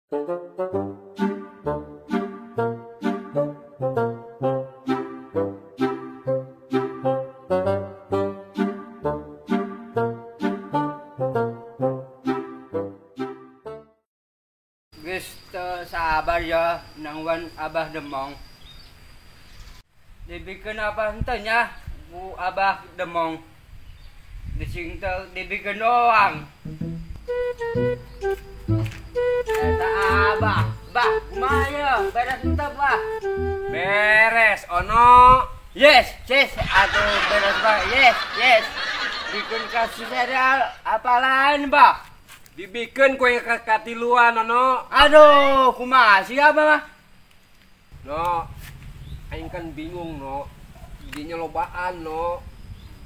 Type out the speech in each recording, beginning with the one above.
Geus teu sabar ya nangwan Abah Demong. Dibikeun apa henteu nya ku Abah Demong. Dising teu dibikeun doang. Eta Abah, Bah, kumaha ye? Beres henteu, Bah? Beres, Ono. Yes, yes, atuh beres, Bah. Yes, yes. Bikin kasus serial apa lain, Bah? Dibikin kue katiluan, Ono. Aduh, kumaha sih Abah mah? No, aing kan bingung, no. Jadinya lobaan, no.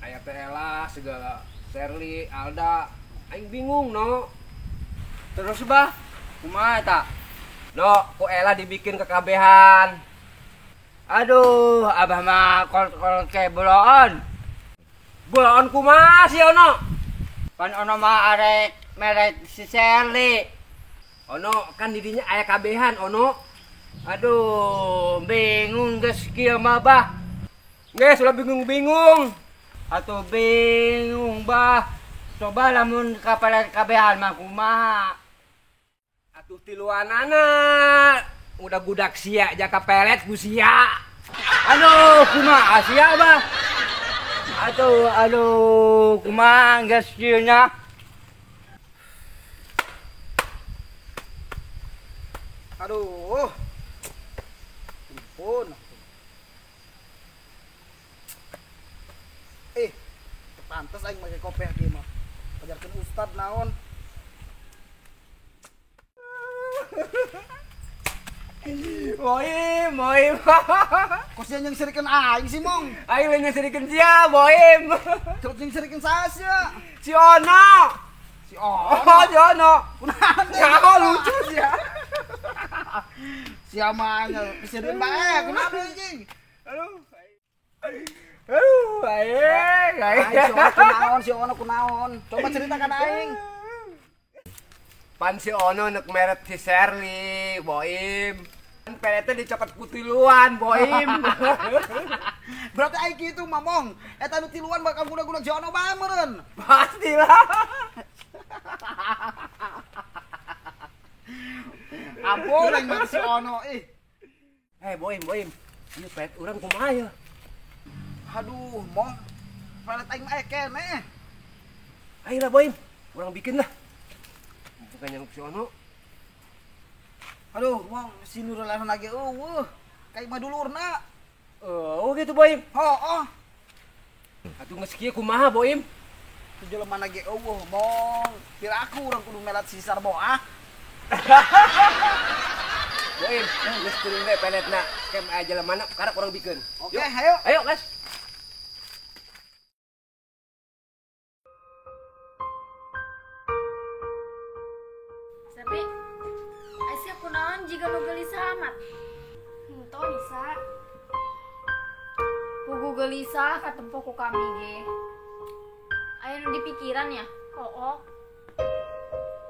Aya teh Ella, segala Sherly, Alda. Aing bingung, no. Terus, Bah, kumaha eta? No, ku Ella dibikin kekabehan. Aduh, Abah mah kolot-kolot kayak boloon. Boloon kumaha sih, Ono? Pan Ono mah arek merek si Sherly. Ono, kan didinya aya kabehan, Ono. Aduh, bingung geus kieu mah, Bah. Geus ulah bingung-bingung. Atuh bingung, Bah. Coba lamun kapelet kabehan mah kumaha? Atuh tiluanana. Udah budak sia jaka pelet ku sia. Aduh, kumaha sia, Bah? Aduh, aduh, kumaha geus kieu nya? Aduh. Ampun. Pantes aing make kopiah kieu mah. Ajarkeun ustad naon. Boim, boim. Kok sia yang serikeun aing sih, Mong? Aing lain yang serikeun sia, boim. Terus yang serikeun saha sia? Si Ono. Si Ono. Oh, si Ono. Kunaon teh? Nyaho lucu sia. Sia mah nya piseurieun bae, kunaon anjing? Aduh. Aduh, aing, aing. Si Ono kunaon, si Ono kunaon. Coba ceritakan aing. Pan si Ono nek meret si Sherly, boim. Pan peletnya dicopot ku tiluan, boim. Berarti aing kitu mamong. Eta nu tiluan bakal guna-guna si Ono bae meureun. Pastilah. Ampun aing mah si Ono ih. Eh, boim, boim. Ieu pelet urang kumaha ya? Aduh, Mong. Pelet aing mah keneh. Ayo lah, boim. Urang bikin lah. Bukan yang si Ono. Aduh, Mong, si Nurul lagi eueuh. Kayak mah dulurna. Oh, gitu, Boim. Hooh. Atuh geus kieu kumaha, Boim? Tu jelema lagi eueuh, Mong. Pira aku urang kudu melat si Sarbo ah. Boim, geus turun we peletna. Kem aya jelemana karek urang bikeun. Oke, ayo. Ayo, guys. Serli, Aisyah kunaon jiga nu gelisah amat. Henteu Nisa. Pugu gelisah katempo ku kami ge. Aya nu dipikiran ya? Oo.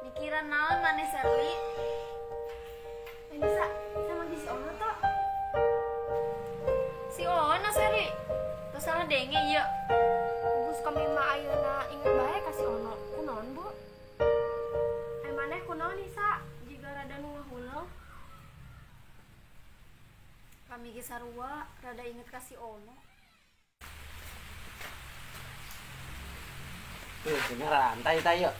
Pikiran naon maneh Serli? Nisa, sama si Ono to. Si Ono Serli. Teu salah denge ieu. Gus kami mah ayeuna inget bae ka si Ono. Kunaon, Bu? Ai maneh kunaon Nisa? Jiga rada nu ngahuleng. Kami ge sarua rada inget ka si Ono. Tuh, bener rantai tayo.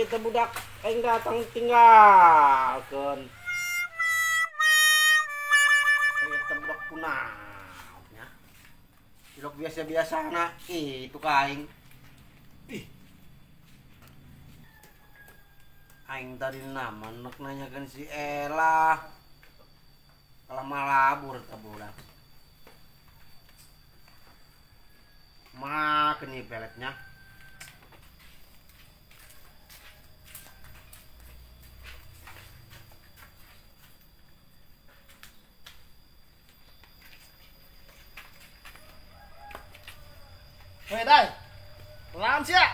Teu budak aing datang tinggalkeun. Teu budak kunaon nya. Cilok biasa-biasana itu ka aing. Ih. Aing tadi nama nek nanyakeun si Ella. Kalah malabur teh budak. Makan nih peletnya. Weh, Dai. Lawan sia.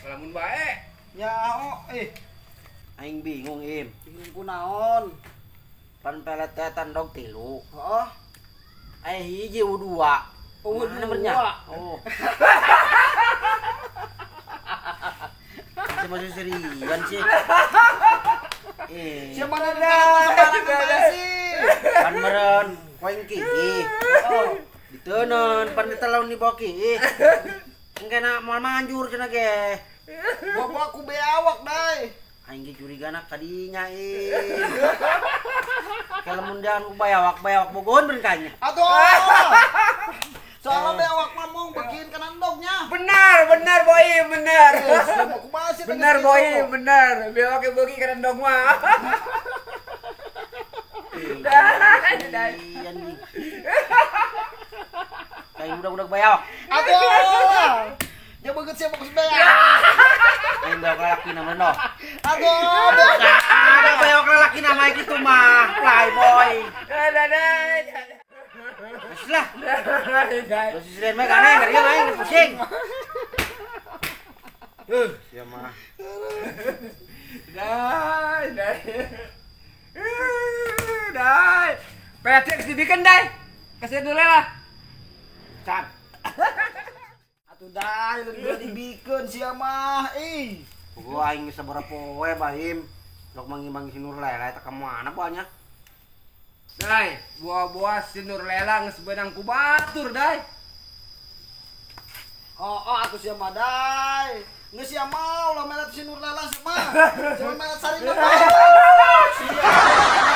Ngalamun bae. Nyaho Aing bingung Im. Bingung kunaon? Pan pelet teh tandog 3. Heeh. Aya hiji u 2. Oh, nomornya. Oh. Masih seriusan sih. Siapa ada sih? Pan meren koing kiih. Oh, diteuneun pan ditelon di bawah kiih. Engke na moal manjur cenah ge. Bawa ku beawak dai. Aing ge curigana ka dinya ih. Kalamun jangan ku bayawak bogoon beun kanya. Atuh. Soalnya bewak mamong bagian kanan dognya. Benar, benar boy, benar. Benar boy, benar. Bewaknya bagi kanan dog mah. Dah. Kayak budak-budak bayawak. Aduh. Ya begitu siapa kus beak. Aing bewak lalaki nama no. Aduh, ada bewak lalaki nama gitu mah, playboy. Dah. Terus lah. Terus sisirian mah aneh, ngeri aing pusing. Ya mah. Dai, dai. Dai. Pelet geus dibikeun dai. Kasih dulu lah. Can. Atuh dai leuwih dibikeun sia mah. Ih. Gua aing geus sabaraha poe bahim. Lok mangi-mangi si Nur Lela eta ka mana banyak. Dai, buah-buah si Nur Lela geus beunang ku batur dai. Oh, atuh sia mah dai. Geus sia mah ulah melet si Nur Lela sia mah. Sia melet sarina mah. Sia.